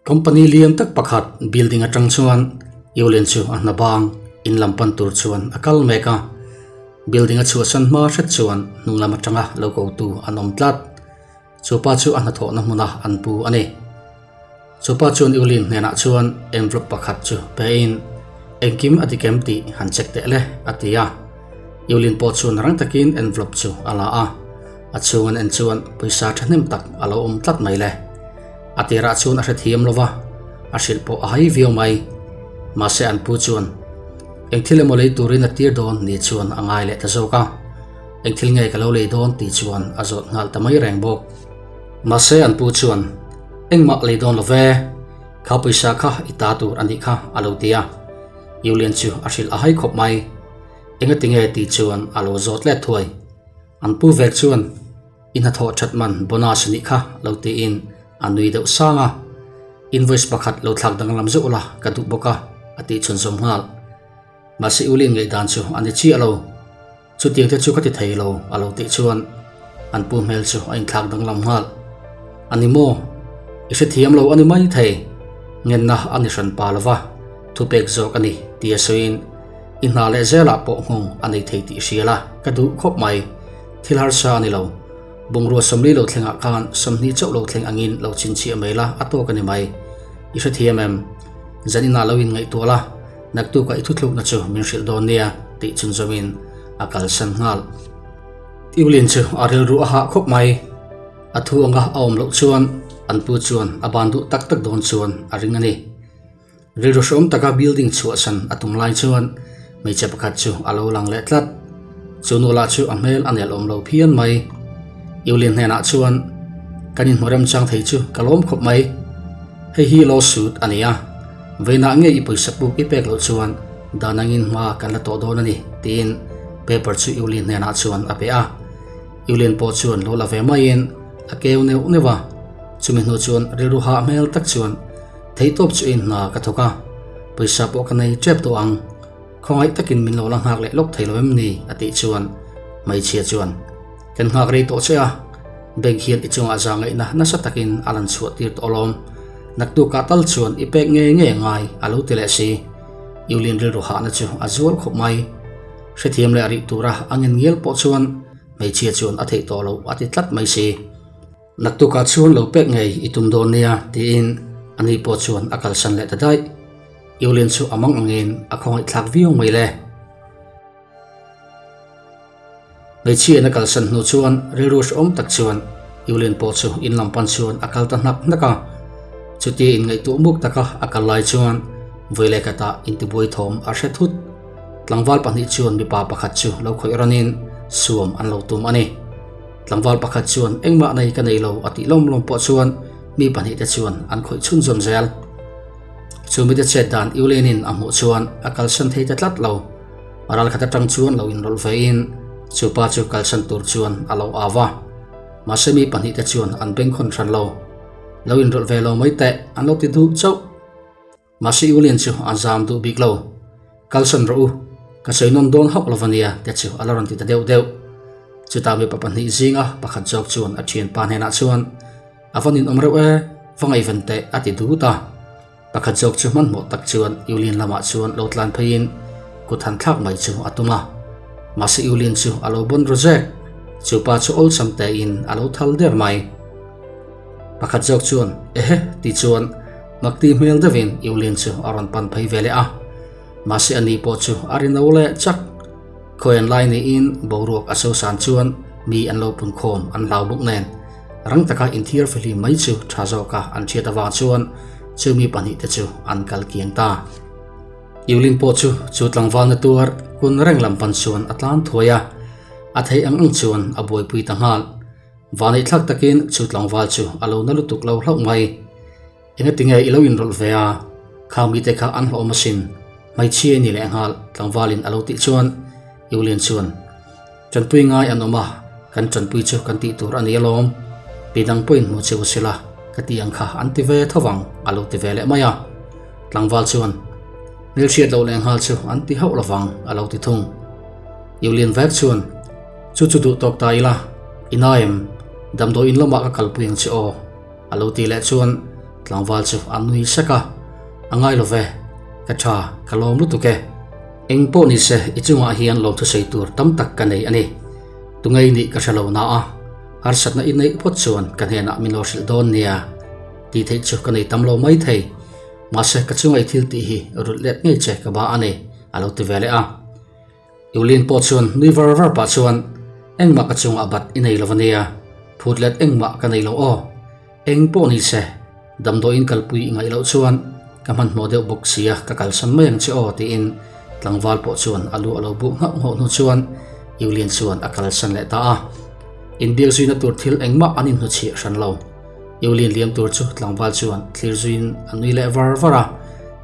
Company lian tak pakhat building atang chuan Yulin chu a hna bang in lam pan tur chuan a kal mek a. Building a chhuahsan hma hret chuan hnung lam atanga lo ko tu an awm tlat. Chu pa chu a hnathawhna hmuna an pu a ni. Chu pa chuan Yulin hnenah chuan envelope pakhat chu pe in engkim a ti kem tih han check teh le a ti a. Yulin pawh chuan rang takin envelope chu a la a. A chhung an en chuan pawisa thahnem tak a lo awm tlat mai le. A tirah chuan a hrethiam lo va, a hrilh pawh a hai viau mai. Mahse an pu chuan eng thil emaw lei turin a tir dawn ni chuan a ngai leh ta zawk a, eng thil nge ka lo lei dawn tih chuan a zawt nghal ta mai reng bawk. Mahse an pu chuan engmah lei dawn lo ve, kha pawisa kha i ta tur a nih kha a lo ti a. Yulian chu a hrilh a hai khawp mai. Engati nge tih chuan a lo zawt let thuai. An pu vek chuan i hnathawh that man bonus nih kha lo tiin a nui deuh sang a, invoice pakhat lo thlak danglam zeuh la ka duh bawk a a tih chhunzawm nghal. Mahse Ulin ngaihdan chu a ni chiah lo, chutiang te chu ka ti thei lo a lo tih chuan an pu hmel chu a inthlak danglam nghal. A ni maw? I hrethiam lo a ni mai thei, ngenna a ni hran pa lova thupek zawk a ni tia sawiin I hna leh zelah pawh nghawng a nei thei tih hria la ka duh khawp mai. Thil harsa a ni lo. Bungrua 40 lo thlengah khan 20 chauh lo thleng angin lo chhinchhiah mai la a tawk a ni mai. I hrethiam em? Zan inah lo inngaihtuah la, naktukah i thuthlukna chu min hrilh dawn nia tih chhunzawmin a kalsan nghal. Tiulin chu a rilru a hah khawp mai. A thu anga a awm loh chuan an pu chuan a ban duh tak tak dawn chuan a ring a ni. Rilru hrawm taka building chhuahsan a tum lai chuan hmeichhe pakhat chu a lo lang leh tlat. Chu nu lah chu a hmel a nelawm lo phian mai. Yulin hnenah chuan, Kan inhmu remchang thei chu ka lawm khawp mai. Hei hi lawsuit a ni a, veinah nge i pawisa puk i pek loh chuan dan angin hma kan la tawh dawn a ni, tiin paper chu Yulin hnenah chuan a pe a. Yulin pawh chuan lo la ve maiin a keu neuh neuh a. Chumi hnu chuan rilru hah hmel tak chuan, Theihtawp chu in hna ka thawk a, pawisa pawh ka nei tep tawh ang. Khawngaih takin min lo la nghak leh lawk thei lo em ni? a tih chuan hmeichhia chuan, Kan nghak rei tawh che a, bank hian i chungah za ngaihna nasa takin a lan chhuah tir tawh alawm. Naktukah tal chuan i pek ngei ngei a ngai a lo ti leh si. Yulin rilru hahna chu a zual khawp mai. Hrethiam leh rih tura a ngen ngial pawh chuan hmeichhia chuan a theih tawh loh a ti tlat mai si. Naktukah chuan lo pek ngei i tum dawn nia tiin ani pawh chuan a kalsan leh ta daih. Yulin chu a mang angin a khawngaihthlak viau mai le. Hmeichhiain a kalsan hnu chuan rilru hrehawm tak chuan Yulin pawh chu in lam pan chuan a kal ta hnak hnak a. Chutia inngaihtuah muk taka a kal lai chuan vawi leh khatah intibuai thawm a hre thut. Tlangval pahnih chuan mipa pakhat chu lo khawih ranin suam an lo tum a ni. Tlangval pakhat chuan engmah nei ka nei lo a tih lawm lawm pawh chuan mi pahnih te chuan an khawih chhunzawm zel. Chu mite chet dan Eulenin a hmuh chuan a kalsan thei ta tlat lo. Ral khat atang chuan lo inrawlh ve in chu pa chu kalsan tur chuan a lo au a. Mahse mi pahnih te chuan an bengkhawn hran lo. Lo inrawlh ve lo mai teh an lo ti duh chauh. Mahse Yulian chu a zam duh bik lo. Kalsan rawh u, ka sawi nawn dawn hauh lo ania te chu a la rawn ti ta deuh deuh. Chutah mipa pahnih zinga pakhat zawk chuan a thianpa hnenah chuan, A va ninawm reuh e, va ngaihven teh a ti dut a. Pakhat zawk chu hmanhmawh tak chuan Yulian lamah chuan lo tlan pheiin kut han thlak mai chu a tum a. Mahse Yulian chu a lo bawn ru zek, chu pa chu awlsam tein a lo thal der mai. Pakhat zawk chuan, Ehe, ti chuan Makti hmel deuhin Yulin chu a rawn pan phei ve leh a. Mahse ani pawh chu a ri no leh chak. Khawian lai niin boruak a sosan chuan mi an lo pun khawm an hlau bawk nen rang taka inthiar fihlim mai chu tha zawka an hriat avang chuan chu mi pahnih te chu an kal kiang ta. Yulin pawh chu chu tlangvalna tuar kun reng lam pan chuan a tlan thuai a, a theih ang ang chuan a buaipui ta nghal. Vaneihthlak takin chu tlangval chu a lo na lutuk lo hlauh mai. Engatinge i lo inrawlh ve a? Khang mite kha an hlawm asin. Hmeichhia i ni lehnghal, tlangvalin a lo tih chuan Yulian chuan, Tanpui ngai an awm a, kan tanpui chu kan tih tur a ni alawm. Mi dang pawhin hmu cheu sila ka ti ang kha an ti ve tho vang a lo ti ve leh mai a. Tlangval chuan, Hmelhriat loh lehnghal chu an ti hauh lovang a lo ti thung. Yulian vek chuan, Chu chu duh tawk ta ila, i nai em? Damdawi in lamah ka kalpui ang che aw, a lo ti leh chuan Tlangval chu a nui sek a, A ngai lo ve, ka tha, ka lawm lutuk e. Eng pawh ni se i chungah hian lawmthusawi tur tam tak ka nei a ni. Tungei nih ka hre lo na a, harsatna i neih phawt chuan ka hnenah min lo hrilh dawn nia. Tih theih chu ka nei tam lo mai thei. Mahse ka chunga i thil tih hi rulh let ngei che ka ba a ni, a lo ti ve leh a. Eulin pawh chuan nui var var pah chuan, Engmah ka chungah bat i nei lo a nia, phut let engmah ka nei lo aw. Eng pawh ni se, damdawiin kalpui i ngaih loh chuan ka hmanhmawh deuh bawk sia ka kalsan mai ang che aw tiin tlangval pawh chuan a lu a lo buh nghauh nghauh hnu chuan Eulin chuan a kalsan leh ta a. Inbiak zuina tur thil engmah an inhnuchhiah hran lo. Eulin liam tur chu tlangval chuan thlir zuiin a nui leh var var a,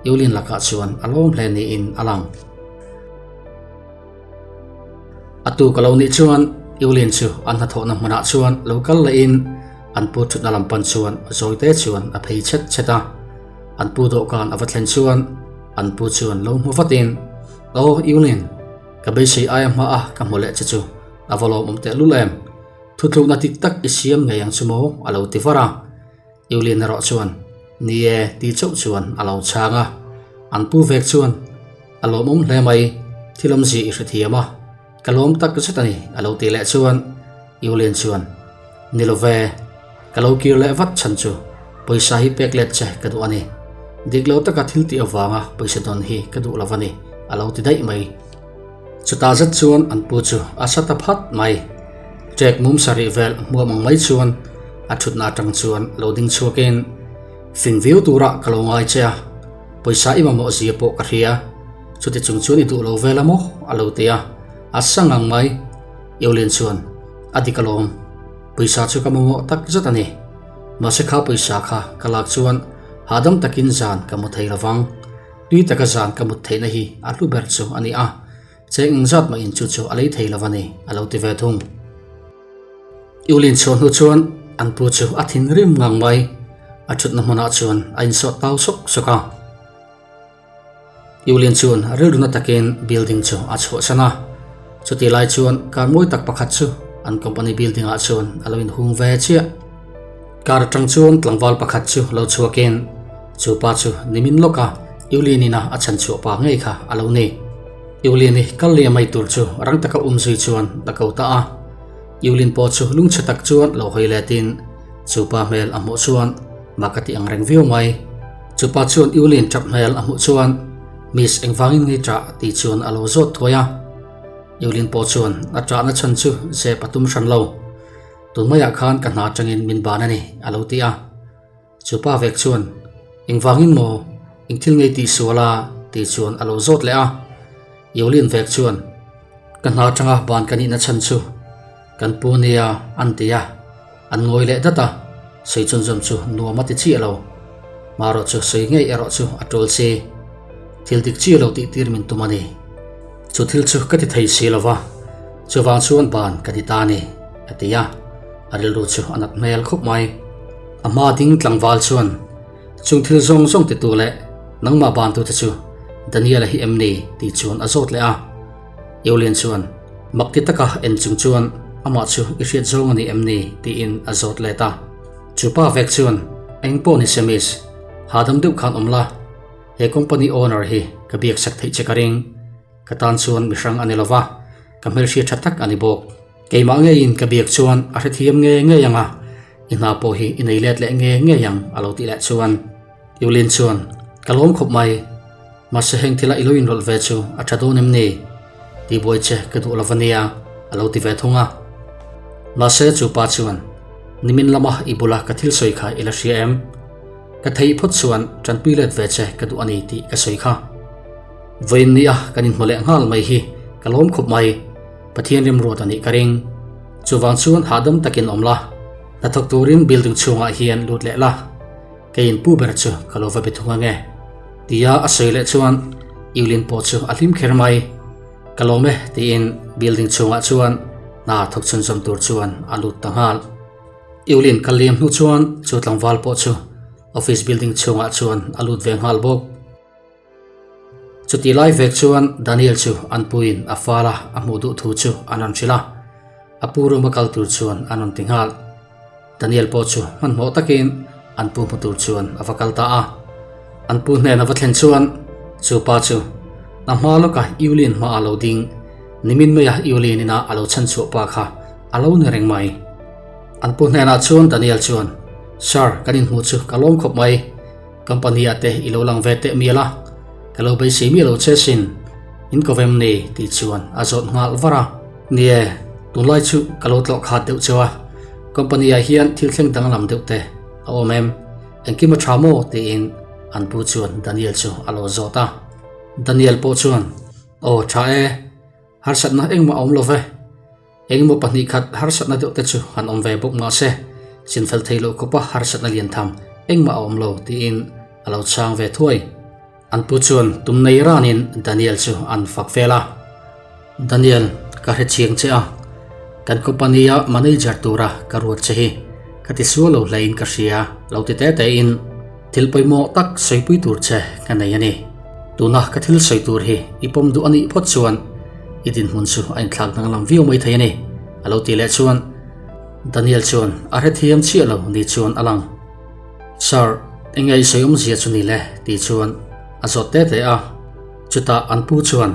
Eulin lakah chuan a lawm hle niin a lang. A tu ka lo nih chuan Eulin chu an hnathawhna hmunah chuan lo kal lehin an pu thutna lam pan chuan zawite chuan a phei chhet chhet a. An pu dawhkan a va thlen chuan an pu chuan lo hmu vatin, Aw Eulin, ka beisei aia hma a ka hmu leh che chu a va lawmawm tehlul em? Thutlukna dik tak i siam ngei ang chu maw? a lo ti var a. Eulin erawh chuan, Ni e, ti chauh chuan a lo chhang a. An pu vek chuan, A lawmawm hle mai, thil awmzia i hrethiam a, ka lawm tak zet a ni, a lo ti leh chuan Eulin chuan, Ni lo ve, ka lo kir leh vat chhan chu pawisa hi pek let che ka duh a ni. Dik lo taka thil tih avanga pawisa dawn hi ka duh lo a ni, a lo ti daih mai. Chutah zet chuan an pu chu a sa ta phat mai. Ṭek mum sarih vel hmuam ang mai chuan a ṭhutna aṭang chuan lo ding chhuakin, Fing viau turah ka lo ngai che a, pawisa i mamawh zia pawh ka hria, chuti chung chuan i duh lo vel a maw? a lo ti a, a sa ngang mai. Eulin chuan, A dik alawm, pawisa chu ka mamawh tak zet a ni. Mahse kha pawisa kha ka lak chuan hahdam takin zan ka mu thei lovang. Tui taka zan ka mut theihna hi a hlu ber chu a ni a, cheng engzat mah in chu chu a lei thei lo a ni, a lo ti ve thung. Eulin chhuah hnu chuan an pu chu a thinrim ngang mai, a thutna hmunah chuan a insawh tau sawk sawk a. Eulin chuan rilruna takin building chu a chhuahsan a, chutih lai chuan car mawi tak pakhat chu an company building ah chuan a lo inhung ve chiah. Car atang chuan tlangval pakhat chu lo chhuakin chu pa chu nimin lawka Eulin-ina a chhan chhuah pa ngei kha a lo ni. Eulin-i kal leh mai tur chu rang taka um zui chuan a ko ta a. Eulin pawh chu lungchhe tak chuan lo hawi letin chu pa hmel a hmuh chuan mak a ti ang reng viau mai. Chu pa chuan Eulin tap hmel a hmuh chuan Miss engvangin nge tah tih chuan a lo zawt thuai a. Eulin pawh chuan a tahna chhan chu zep a tum hran lo. Tun maiah khan ka hna atangin min ban a ni, a lo ti a. Chu pa vek chuan, Engvangin maw? Eng thil ngei tih sual a? tih chuan a lo zawt leh a. Eulin vek chuan, Ka hna atanga ban ka nihna chhan chu kan pu nia an ti a, an ngawi leh dat a, sawi chhunzawm chu nuam a ti chiah lo. Marawh chu sawi ngei erawh chu a tul si. Thil dik chiah lo tih tir min tum a ni. Chu thil chu ka ti thei si lo va, chuvang chuan ban ka ti ta a ni, a ti a, a rilru chu a nat hmel khawp mai. A hma ding tlangval chuan, Chung thil zawng zawng titu leh nangmah bantute chu Daniel-a hi em ni? tih chuan a zawt leh a. Eulin chuan, Mak ti taka en chung chuan amah chu i hriat zawng a ni em ni? tiin a zawt let a. Chu pa vek chuan, Eng pawh ni se miss, hahdam deuh khan awm la. He company owner hi ka biak sak theih che ka ring. Ka tan chuan mi hrang a ni lova, ka hmelhriat tha tak a ni bawk. Keimah ngeiin ka biak chuan a hrethiam nge ngei ang a, i hna pawh hi i nei let leh nge ngei ang a lo tih leh chuan Eulin chuan ka lawm khawp mai. Mahse heng thila i lo inrawlh ve chu a tha dawn em ni? Tihbuai che ka duh lova nia a lo ti ve thung a. Mahse chu pa chuan nimin lama i bula ka thil sawi kha i la hria em? Ka theih phawt chuan tanpui let ve che ka duh a ni tih ka sawi kha. Vawiin nia kan inhmu leh nghal mai hi ka lawm khawp mai, Pathian rimruat a nih ka ring. Chuvang chuan hahdam takin awm la, hnathawk turin building chhungah hian lut leh la, kei in pu ber chu ka lo va be thung ange. Tia a sawi leh chuan Eulin pawh chu a hlim kher mai. Ka lawm e tiin building chhungah chuan hna thawk chhunzawm tur chuan a lut ta nghal. Eulin kal liam hnu chuan chu tlangval pawh chu office building chhungah chuan a lut ve nghal bawk. Chutih lai vek chuan Daniel chu an puiin a fal a, a hmuh duh thu chu an rawn hrilh a, a pu room a kal tur chuan an rawn ti nghal. Daniel pawh chu hmanhmawh takin an pu hmu tur chuan a va kal ta a. An pu hnen a va thlen chuan chu pa chu a hma lawka Yulin hmaah lo ding, nimin maia Yulin ina a lo chhan chhuah pa kha a lo ni reng mai. An pu hnenah chuan Daniel chuan, Sir, kan inhmuh chu ka lawm khawp mai. Company ah te i lo lang ve teh mial a, ka lo beisei miah lo che sin, in ko vem ni tih chuan a zawt nghal var a. Ni e, tunlai chu ka lo tlawh khat deuh cheu a, company ah hian thil thleng danglam deuh te a awm em, engkim a tha maw tiin an pu chuan Daniel chu a lo zawt a. Daniel pawh chuan, Aw tha e, harsatna engmah a awm lo ve. Engemaw pahnih khat harsatna deuh te chu han awm ve bawk mahse, chinfel thei loh khawpa harsatna lian tham engmah a awm lo tiin a lo chhang ve thuai. An pu chuan tum nei ranin Daniel chu an fak vel a. Daniel, ka hre chiang che a, kan company-a manager tura ka ruat che hi ka ti sual lo hlein ka hria lo ti te tein thil pawimawh tak sawipui tur che ka nei a ni. Tuna ka thil sawi tur hi i pawm duh a nih phawt chuan i dinhmun chu a inthlak danglam viau mai thei a ni, a lo ti leh chuan Daniel chuan a hrethiam chiah lo ni chuan a lang. Sir, enge i sawi awmzia chu ni le? tih chuan a zawt te te a. Chutah an pu chuan,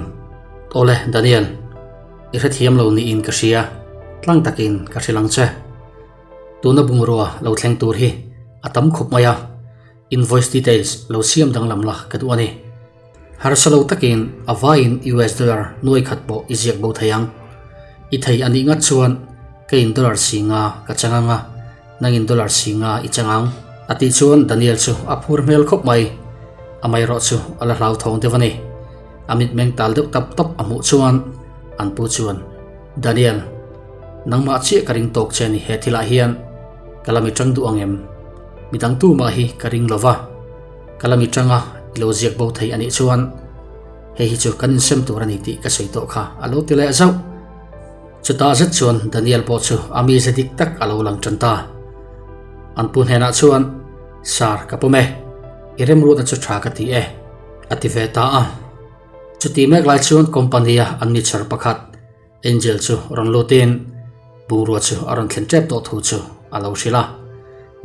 Awle Daniel, i hrethiam lo niin ka hria, tlang takin ka hrilh ang che. Tuna bungrua lo thleng tur hi a tam khawp mai a. Invoice details lo siam danglam la ka duh a ni. Harsa lo takin a vaiin US dollar nuai khat pawh i ziak bo thei ang. I thei a nih ngat chuan keiin dollar si nga ka chang ang a, nangin dollar si nga i chang ang. A tih chuan Daniel chu a phur hmel khawp mai. Amaherawh chu a la hlauthawng deuh a ni. A mitmeng tal deuh tap tap a hmuh chuan an pu chuan, Daniel, nangmah chiah ka ring tawk che a ni he thilah hian ka la mi tang duh ang em? Midang tumah hi ka ring lo va, ka la mi tanga i lo ziak bo thei a nih chuan hei hi chu kan insem tur a ni tih ka sawi tawh kha a lo ti leh zauh. Chutah zet chuan Daniel pawh chu a mize dik tak a lo lang tan ta. An pu hnenah chuan, Sir, ka pawm e, i remruatna chu tha ka ti e, a ti ve ta a. Chuti mek lai chuan company-a an mi chher pakhat, Angel chu rawn lutin bungrua chu a rawn thlen tep tawh thu chu a lo hrilh a.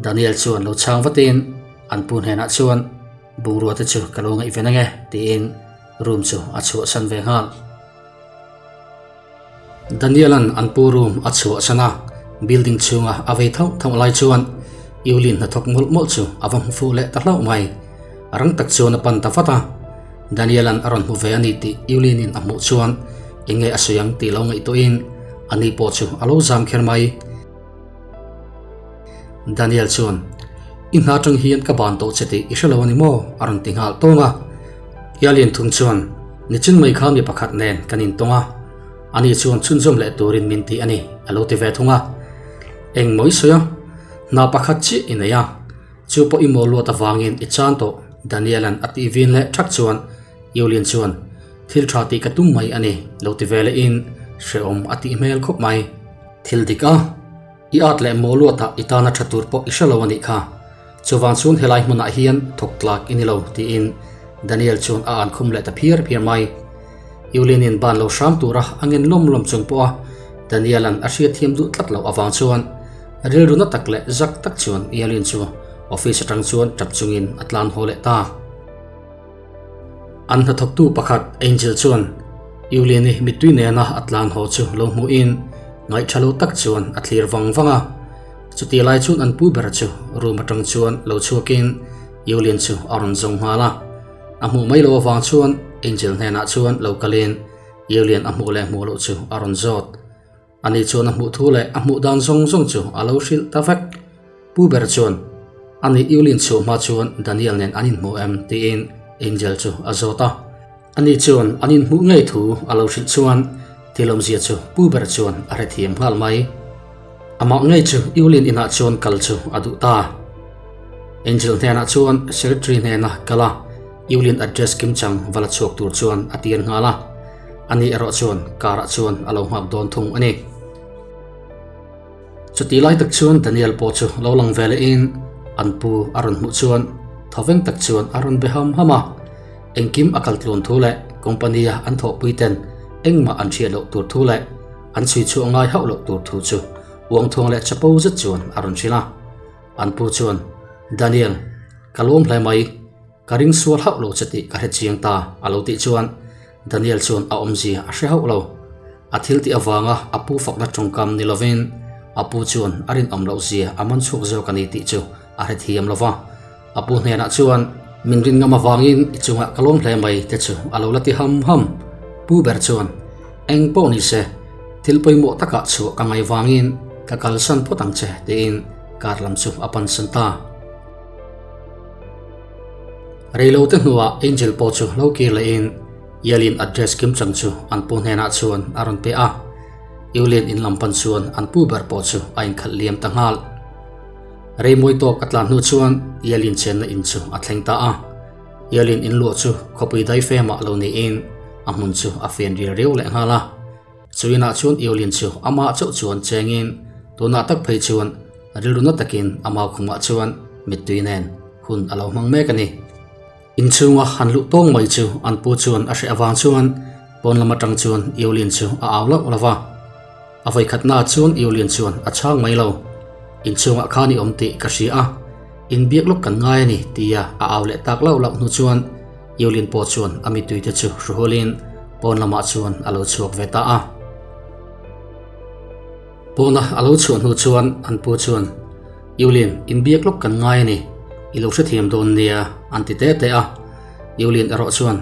Daniel chuan lo chhang vatin an pu hnenah chuan bungrua te chu ka lo ngaihven ange tiin room chu a chhuahsan ve nghal. Daniel-a'n an pu room a chhuahsan a, building chhunga a vei thauh thauh lai chuan Eulin hnathawk mawlh mawlh chu a va hmu fuh leh ta hlauh mai. A rang tak chuan a pan ta vat a. Daniel-a'n a rawn hmu ve a ni tih Eulin-in a hmuh chuan eng nge a sawi ang tih lo ngaihtuahin ani pawh chu a lo zam kher mai. Daniel chuan, I hna atang hian ka ban tawh che tih i hre lo a ni maw? a rawn ti nghal tawng a. Eulin thung chuan, Nichin mai kha mi pakhat nen kan intawng a, ani chuan chhunzawm leh turin min ti a ni, a lo ti ve thung a. Eng maw i sawi a? Hna pakhat chiah i nei a. Chu pawh i maw luat avangin i chan tawh, Daniel-a'n a tih vin leh thak chuan Eulin chuan, Thil tha tih ka tum mai a ni, lo ti ve lehin hrehawm a tih hmel khawp mai. Thil dik a, i at leh maw luatah i tana tha tur pawh i hre lo a nih kha. Chuvang chuan helai hmunah hian thawk tlak i ni lo, tiin Daniel chuan a ankhum leh ta phiar phiar mai. Eulin-in ban lo hram tura a ngen lawm lawm chung pawha Daniel-a'n a hriatthiam duh tlat loh avang chuan Rilru na tak leh zak tak chuan Yalin chu office atang chuan tap chungin a tlan haw leh ta. An hnathawktu pakhat Angel chuan Yuliani mittui nena a tlan haw chu lo hmuhin ngaihtha lo tak chuan a thlir vang vang a. Chutih lai chuan an pu ber chu room atang chuan lo chhuakin Yulian chu a rawn zawng nghal a. A hmuh mai lo avang chuan Angel hnenah chuan lo kalin Yulian a hmuh leh hmuh loh chu a rawn zawt. Ani chuan a hmuh thu leh a hmuh dan zawng zawng chu a lo hrilh ta vek. Pu ber chuan, Ani Eulin chhuah hma chuan Daniel nen an inhmu em? tiin Angel chu a zawt a. Ani chuan an inhmuh ngei thu a lo hrilh chuan thil awmzia chu pu ber chuan a hrethiam nghal mai. Amah ngei chu Eulin inah chuan kal chu a duh ta. Angel hnenah chuan secretary hnena kal a, Eulin address kimchang va la chhuak tur chuan a tir nghal a. Ani erawh chuan car ah chuan a lo nghak dawn thung a ni. Chutih lai tak chuan Daniel pawh chu lo lang ve lehin an pu a rawn hmuh chuan thawveng tak chuan a rawn be ham ham a. Engkim a kal tluan thu leh company a an thawhpui ten engmah an hriat loh tur thu leh an chhui chhuah ngai hauh loh tur thu chu uangthuang leh chapo zet chuan a rawn hrilh a. An pu chuan. Daniel, ka lawm hle mai, ka ring sual hauh lo che tih ka hre chiang ta a lo tih chuan Daniel chuan a awmzia a hre hauh lo. A thil tih avanga a pu fakna tawngkam ni lovin a pu chuan a rinawm loh zia a man chhuak zawk a ni tih chu a hre thiam lo va. A pu hnenah chuan min rin ngam avangin i chungah ka lawm hle mai te chu a lo la ti ham ham. Pu ber chuan eng pawh ni se thil pawimawh takah chhuah ka ngai vangin ka kalsan phawt ang che tiin kar lam chu a pansan ta. Reilote hnuah Angel pawh chu lo kir lehin Yalin address kim chang chu an pu hnenah chuan a rawn pe a. Yulin in lam pan chuan an pu ber pawh chu a inkhalh liam ta nghal. Rei mawi tawk a tlan hnu chuan Yalin chenna in chu a thleng ta a. Yalin in luah chu khawpui daifemah lo niin a hmun chu a fian rial riau leh nghal a. Chu inah chuan Yulin chu amah chauh chuan chengin tunah tak phei chuan rilru na takin ama khumah chuan mittui nen hun a lo hmang mek a ni. Inchhunga han luh tawng mai chu an pu chuan a hreh avang chuan pawn lam atang chuan Yulin chu a au lauh lo va. A vawikhatnaah chuan Yulin chuan a chhang mai lo. Inchhungah khan i awm tih ka hria a, inbiak lawk kan ngai a ni tia a au leh tak lauh lauh hnu chuan Yulin pawh chuan a mituite chu hruhawlin pawn lamah chuan a lo chhuak ve ta a. Pawna a lo chhuah hnu chuan an pu chuan, Yulin, inbiak lawk kan ngai a ni, i lo hrethiam dawn nia, an ti te te a. Yulin erawh chuan,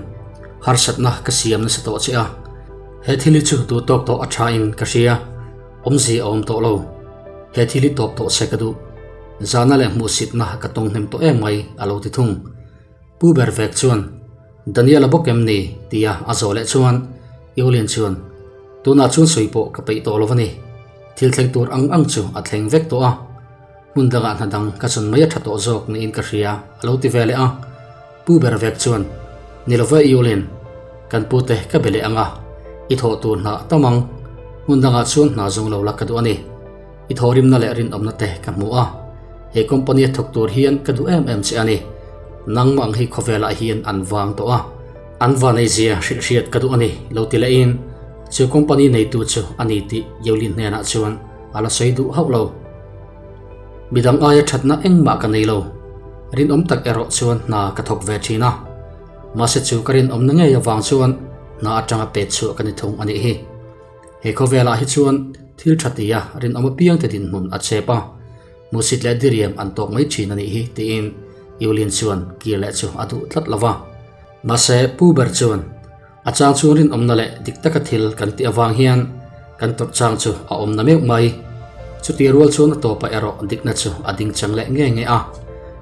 Harsatna ka siam nasa tawh che a, he thil hi chu duh tawk tawh a thain ka hria, awmzia a awm tawh lo. He thil hi tawp tawh se ka duh. Zahna leh hmuhsitna ka tawng hnem tawh em mai, a lo ti thung. Pu ber vek chuan, Daniel a bawk em ni? tia a zawh leh chuan Eulin chuan, Tunah chuan sawi pawh ka peih tawh lo a ni. Thil thleng tur ang ang chu a thleng vek tawh a. Hmun dangah hna dang ka chun mai a tha tawh zawk niin ka hria, a lo ti ve leh a. Pu ber vek chuan, Ni lo ve Eulin, kan pute ka be leh ang a, i thawh tur hna a tam ang. Hmun dangah chuan hna zawng lo la ka duh a ni. I thawhrimna leh rinawmna te ka hmu a, he company a thawk tur hian ka duh em em che a ni. Nangmah ang hi khawvelah hian an vang tawh a, an vaneizia hrilh hriat ka duh a ni lo ti lehin chu company neitu chu a ni tih Yolin hnenah chuan a la sawi duh hauh lo. Midang aia thatna engmah ka nei lo, rinawm tak erawh chuan hna ka thawk ve thin a, mahse chu ka rinawmna ngei avang chuan hna atanga pet chhuah ka ni thung a nih hi. He khawvelah hi chuan thil tha tia rinawm apiangte dinhmun a chep a, hmuhsit leh diriam an tawk mai thin a nih hi tiin Yulin chuan kir leh chu a duh tlat lo va. Mahse, Pu ber chuan a chang chuan rinawmna leh dik taka thil kan tih avang hian kan tawrh chang chu a awm na meuh mai. Chutih rual chuan a tawpah erawh dikna chu a ding chang leh nge nge a,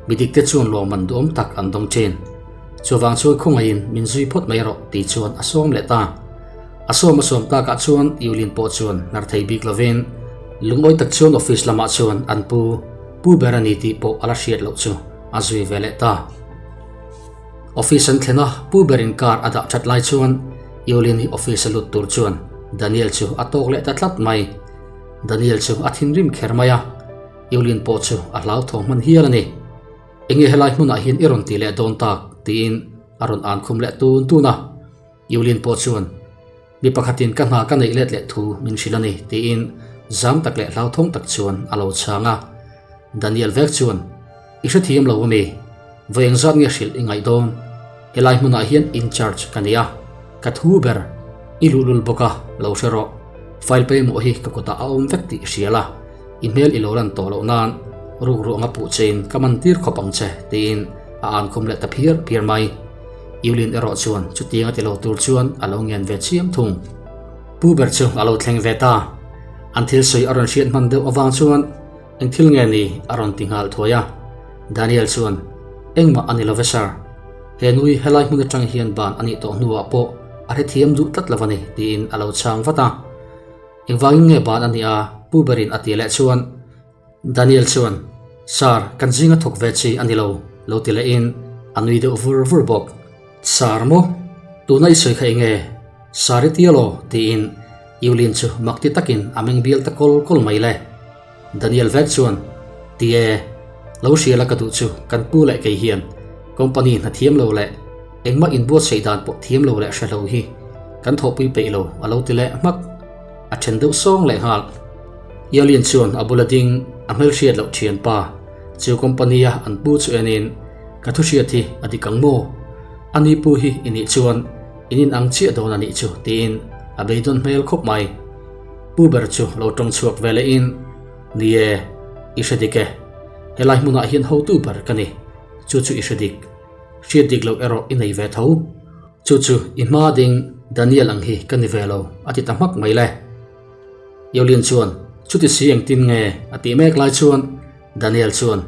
mi dikte chuan lawmman duhawm tak an dawng thin. Chuvang chuan khawngaihin min zui phawt mai rawh tih chuan a sawm leh ta. A sawm a sawm takah chuan Yulin pawh chuan hnar thei bik lovin lungawi tak chuan office lamah chuan an pu pu ber a ni tih pawh a la hriat loh chu a zui ve leh ta. Office an thlen a, pu berin car a dah that lai chuan Yulin hi office a lut tur chuan Daniel chu a tawk leh ta tlat mai. Daniel chu a thinrim kher mai a, Yulin pawh chu a hlauthawng hman hial a ni. Enge helai hmunah hian i rawn ti leh dawn tak? tiin a rawn an khum leh tun tun a. Yulin pawh chuan, Mi pakhatin ka hna ka neih let leh thu min hrilh a ni, tiin zam tak leh hlauthawng tak chuan a lo chhang a. Daniel vek chuan, I hrethiam lo ami? Vawi engzat nge hrilh i ngaih dawn? Helai hmunah hian in charge ka ni a, ka thu ber i luhlul bawk a, lo hre rawh. File pawimawh hi ka kutah a awm vek tih i hria la, i hmel i lo lan tawh loh nan rukruang a puh chein ka man tir khawp ang che, tiin a an khum leh ta phiar phiar mai. Yulin erawh chuan chutiang a ti lo tur chuan a lo ngen ve chiam thung. Pu ber chu a lo thleng ve ta. An thil sawi a rawn hriat hman deuh avang chuan eng thil nge ni a rawn ti nghal thuai a. Daniel chuan, Engmah a ni lo ve sir. He nui helai hmun atang hian ban a nih tawh hnuah pawh a hrethiam duh tlat lo a ni tiin a lo chhang vat a. Engvangin nge ban a nih a? Pu berin a ti leh chuan, Daniel chuan, Sir, kan zinga thawk ve chi a ni lo, lo ti lehin a nui deuh vur vur bawk. Sir maw? Tuna i sawi kha eng nge? Sir i ti alaw? tiin Yulin chu mak ti takin a meng bial ta kawl kawl mai le. Daniel vek chuan, Ti e, lo hria la ka duh chu kan pu leh kei hian company hna thiam lo leh engmah inbuatsaih dan pawh thiam lo leh hre lo hi kan thawhpui peih lo, a lo ti leh hmak. A then deuh sawng leh nghal. Yalin chuan a bula ding a hmelhriat loh thianpa. Chu company a an pu chu enin, Ka thu hriat hi a dik ang maw? Ani pu hi i nih chuan in in ang chiah dawn a nih chu tiin a beidawn hmel khawp mai. Pu ber chu lo tawng chhuak ve lehin, Ni e, i hre dik e. Helai hmunah hian hotu ber ka ni. Chu chu i hre dik. Hriat dik loh erawh i nei ve tho. Chu chu i hma ding Daniel ang hi ka ni ve lo a ti ta hmak mai le. Yolin chuan chuti si engtin nge a tih mek lai chuan Daniel chuan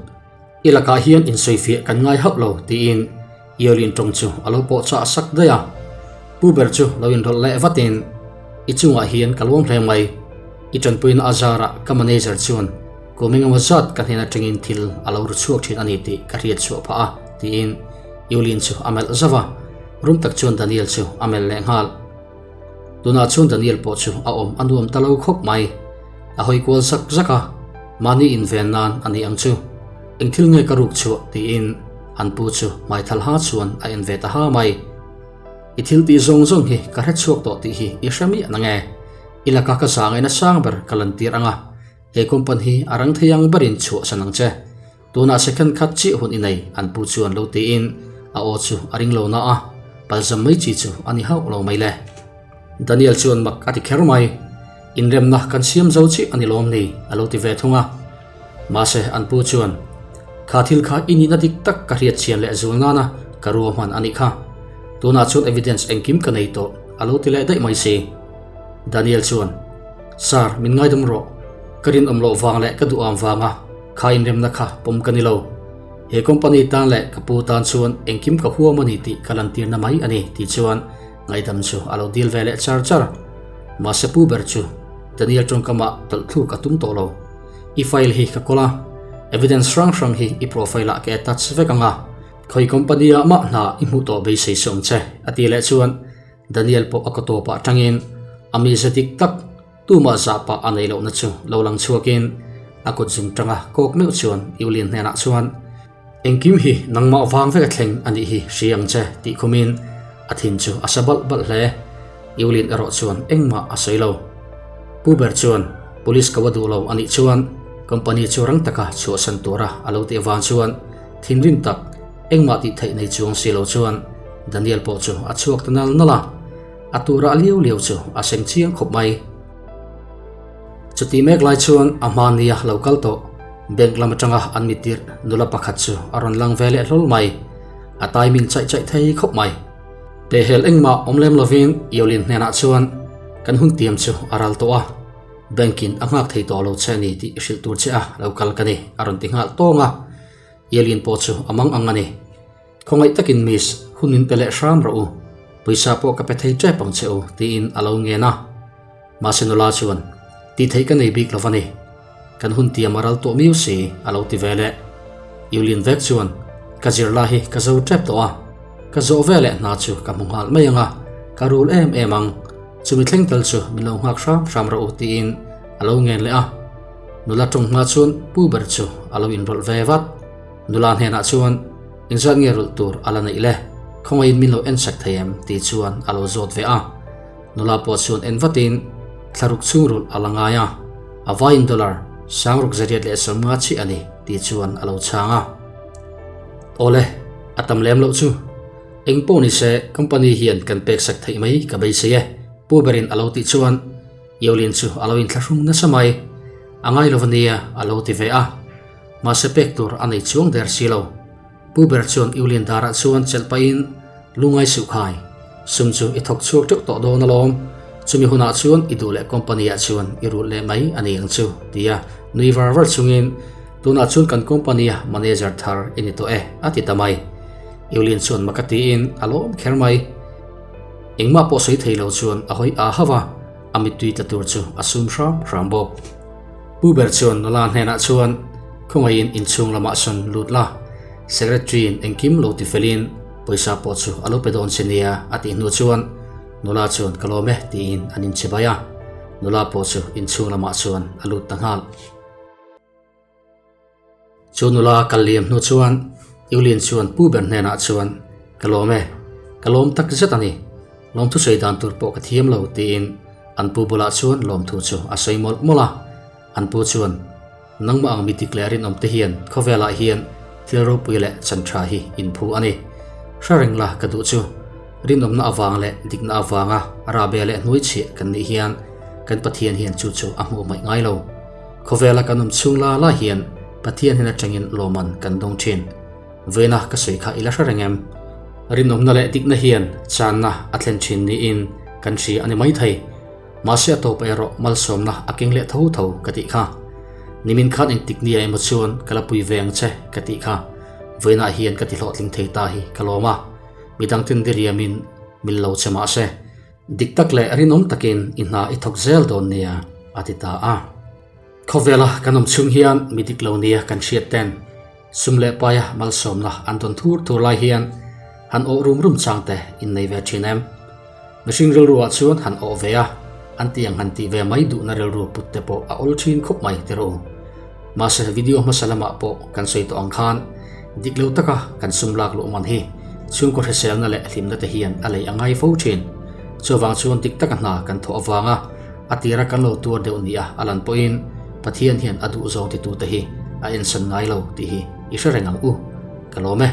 I lakah hian insawifiah kan ngai hauh lo tiin Yolin tawng chu a lo pawh chah sak daih a. Pu ber chu lo inrawlh leh vatin I chungah hian ka luang hle mai. I tanpuina a zarah ka manager chuan kum engemaw zat ka hnen atangin thil a lo ru chhuak thin a ni tih ka hriat chhuah phah a tiin Yolin chu a melh zauh a. Rum tak chuan Daniel chu a melh leh nghal. Tunah chuan Daniel pawh chu a awm a nuam ta lo khawp mai. A hawi kual zak zak a, mahni inven nan a ni ang chu. Eng thil nge ka ruk chhuah tiin an pu chu hmaithal ha chuan a en ve ta ha mai. I thil tih zawng zawng hi ka hre chhuak tawh tih hi i hre miah nange. I laka ka zah ngaihna sang ber ka lantir ang a, he company hi a rang thei ang berin chhuahsan ang che. Tunah second khat chiah hun i nei an pu chuan lo tiin a aw chu a ring lo na a, palzam mai chi chu a ni hauh lo mai le. Daniel chuan mak a ti kher mai, Inremna kan siam zo chiah a ni lawm ni a lo ti ve thung a. Mahse an pu chuan, Kha thil kha i nihna dik tak ka hriat chian leh zul nana ka ruahman a nih kha. Tunah chuan evidence engkim ka nei tawh a lo ti leh daih mai si. Daniel chuan, Sir, min ngaidam rawh. Ka rinawm loh vang leh ka duham vanga Kha inremna kha pawm ka ni lo. He company tan leh ka pu tan chuan engkim ka huam a ni tih ka lantirna mai a ni tih chuan ngaihdam chu a lo dil ve leh char char. Mahse pu ber chu Daniel tawngkamah tawlh thluk a tum tawh lo. I file hi ka kawl a, evidence hrang hrang hi i profile ah ka attach vek ang a, khawi company ah mah hna i hmuh tawh beisei suh ang che a tih leh chuan Daniel pawh a kaw tawpah atangin a mize dik tak Tumah zah pah a neih lohna chu lo lang chhuakin a kut zum tanga kawk meuh chuan Yulin hnenah chuan, Engkim hi nangmah vang vek a thleng a nih hi hri ang che tih khumin a thin chu a sa balh balh hle. Yulin erawh chuan engmah a sawi lo. Pu ber chuan Police ko a duh lo a nih chuan company chu rang taka chhuahsan tura a lo tih avang chuan thinrim tak engmah tih theih nei chuang si lo chuan Daniel pawh chu a chhuak ta nal nal a. A turah liau liau chu a seng chiang khawp mai. Chuti mek lai chuan a hmania lo kal tawh bank lam atanga an mi tirh nula pakhat chu a rawn lang ve leh hlawl mai. A timing chaih chaih thei khawp mai. Pehhel engmah awm lem lovin Yolin hnenah chuan kan hun tiam chu a ral tawh a, bank in a nghak thei tawh lo che a ni tih hrilh tur che a lo kal ka ni a rawn ti nghal tawng a. Yolin pawh chu a mang ang a ni. Khawngaih takin Miss, hun min pe leh hram rawh u, pawisa pawh ka pe thei tep ang che u, tiin a lo ngen a. Mahse nula chuan, Tih theih ka nei bik lo va ni, kan hun tiam a ral tawh miu si, a lo ti ve leh. Yulin vek chuan, Ka zirla hi ka zo tep tawh a, ka zawh ve leh hna chu ka hmu nghal mai ang a, ka rul em em ang, chumi thleng tel chu min lo nghak hram hram rawh u, tiin a lo ngen leh a. Nula tawng hma chuan pu ber chu a lo inrawlh ve vat. Nula hnenah chuan, Engzat nge rulh tur a la neih le? Khawngaihin min lo en sak thei em? tih chuan a lo zawt ve a. Nula pawh chuan en vatin, Thlaruk chhung rulh a la ngai a, a vaiin dollar sangruk zariat leh 50 chiah a ni, tih chuan a lo chhang a. Awle, a tam lem loh chu. Eng pawh ni se, company hian kan pek sak theih mai ka beisei e, pu berin a lo tih chuan Yolin chu a lo inthlahrung nasa mai. A ngai lo va nia, a lo ti ve a. Mahse pek tur a nei chuang der si lo. Pu ber chuan Iulian darah chuan chelh pahin, Lungai suh khai, sum chu i thawk chhuak teuh tawh dawn alawm. Chumi hunah chuan i duh leh company ah chuan i rulh leh mai a ni ang chu, tia nui var var chungin, Tunah chuan kan company a manager thar i ni tawh e, a ti ta mai. Iulian chuan mak a tiin a lawm kher mai. Engmah pawh sawi thei lo chuan a hawi aa hauh a, a mittui tla tur chu a sum hram hram bawk. Pu ber chuan nula hnenah chuan khawngaihin inchhung lamah sawn lut la, secretary in engkim lo ti felin pawisa pawh chu a lo pe dawn che nia a tih hnu chuan nula chuan ka lawm e tiin an inche bai a, nula pawh chu inchhung lamah chuan a lut ta nghal. Chu nula kal liam hnu chuan Yulin chuan pu ber hnenah chuan ka lawm e, ka lawm tak zet a ni, lawmthu sawi dan tur pawh ka thiam lo tiin an pu bulah chuan lawmthu chu a sawi mawlh mawlh a, an pu chuan. Nangmah ang mi dik leh rinawm te hian khawvelah hian thil ropui leh chan tha hi in phu a ni. Hre reng la ka duh chu. Rinawmna avang leh dikna avanga rahbe leh hnuai chhiah kan nih hian kan Pathian hian chu chu a hmuh hmaih ngai lo. Khawvela kan awm chhung la la hian Pathian hnen atangin lawmman kan dawng thin. Vawiina ka sawi kha i la hre reng em? Rinawmna leh dikna hian channa a thlen thin niin kan hria a ni maithei. Mahse a tawp erawh malsawmna a keng leh tho tho ka tih kha. Nimin khan engtik nia emaw chuan ka la pui ve ang che ka tih kha. Vawiinah hian ka ti hlawhtling thei ta hi ka lawm a. Midang ten diriamin mil lo che mahse dik tak leh rinawm takin i hna i thawk zel dawn nia a ti ta a. Khawvela kan awm chhung hian mi dik lo nia kan hriat ten sum leh paia malsawmna an dawn thur thur lai hian han awh rum rum chang te in nei ve thin em? Mihring rilru ah chuan han awh ve a, an ti ang han tih ve mai duhna rilru put te pawh a awl thin khawp mai ti rawh u. Mahse video hmasa lamah pawh kan sawi tawh ang khan dik lo taka kan sum lak luh man hi chhungkaw hriselna leh hlimna te hian a lei a ngai fo thin. Chuvang chuan dik taka hna kan thawh avanga a tira kan lo tuar deuh nia a lan pawhin Pathian hian a duh zawng titute hi a ensan ngai lo tih hi i hre reng ang u. Ka lawm e.